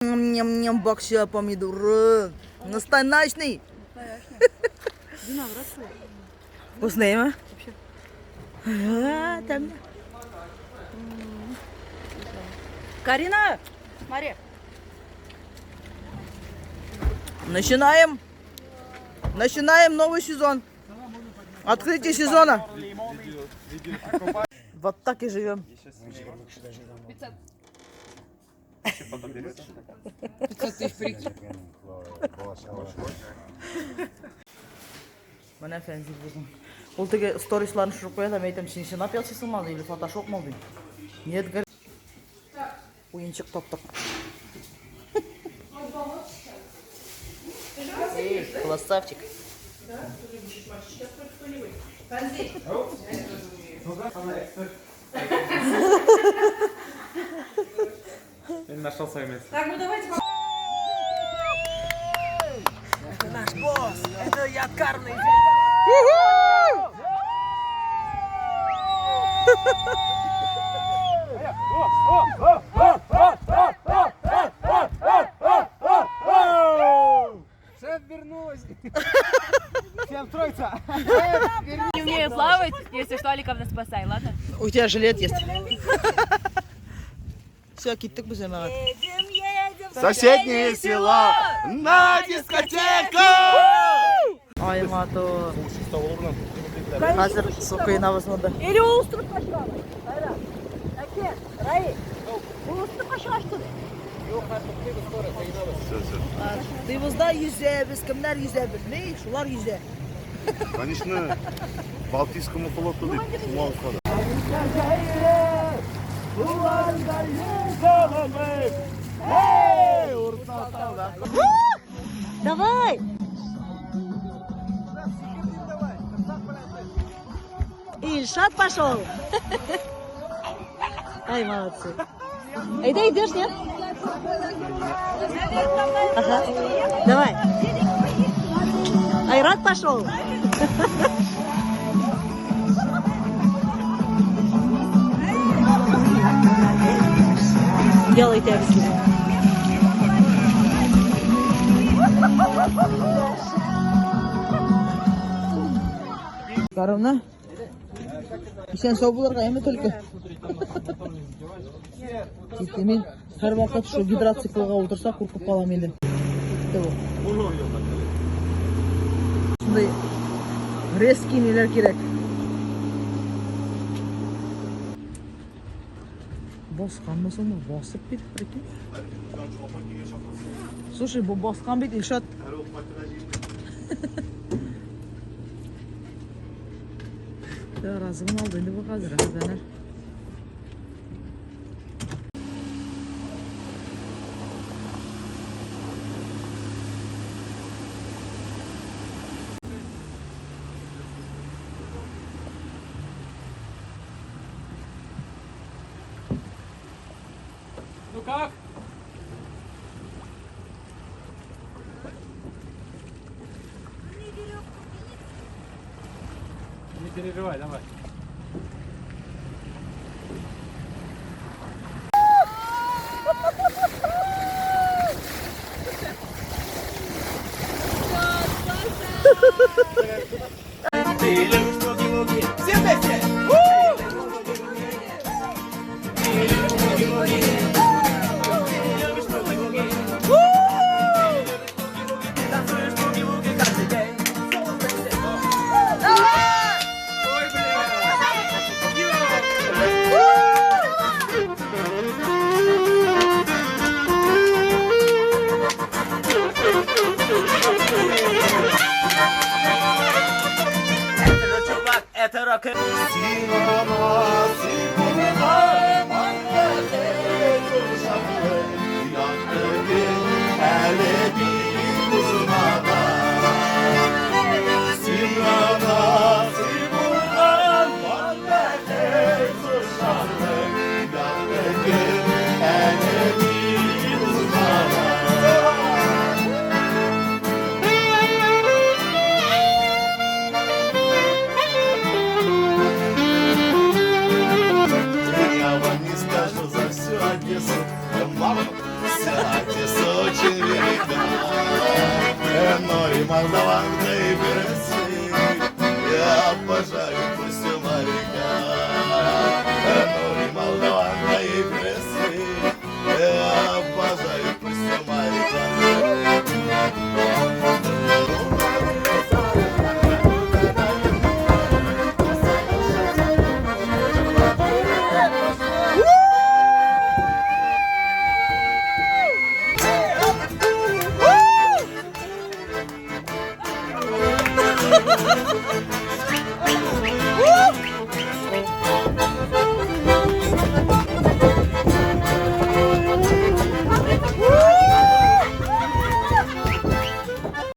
Ням-ням, бакча помидоры. Настоящий. Вкусный, а? Там. Карина, смотри. Начинаем. Начинаем новый сезон. Открытие сезона. Вот так и живем. Менә Фәнзил безнең. Ул теге сторисларын төшереп куя да, мин әйтәм, син чынлап ясыйсыңмы аны или фотошопмы дим. Нет, говорит. Уенчык таптык. Эй, красавчик. Нашел свое место. Так, ну давайте. Это наш босс. Это ядкарный. Шеф вернулась. Всем троица. Не умею плавать, если что, Аликовна, спасай, ладно? У тебя жилет есть. Все, киттек без җәмәгать. Соседнее село на дискотеку! Ай, матур. Хәзер су коенабыз монда. Или остров пошла. Айра. Әке, Рай. Остров пошла, что ли? Тыйбызда йөзәбез, кемнәр йөзә белми, шулар йөзә. Конечно, Балтийскому флоту дип шуңа Давай! Ильшат пошел. Ай, молодцы. Эй, ты идешь, нет? Ага. Давай. Айрат пошел. Делайте объяснение. Карымна? Исән сау булырга әме только. Китте мин һәрвакыт шу гидроциклга утырса куркып калам инде. Китте бу. Шундый резкий ниләр кирәк. Басканмы соң бу? Басып бит, прикинь. Слушай, бу баскан бит, Илшат. Разыгын алды инде бу хәзер, әнә. Ну как? Не переживай, давай. И молдаванка, и персы, я обожаю Костю моряка. Ну и молдаванка, и персы, я обожаю Костю моряка.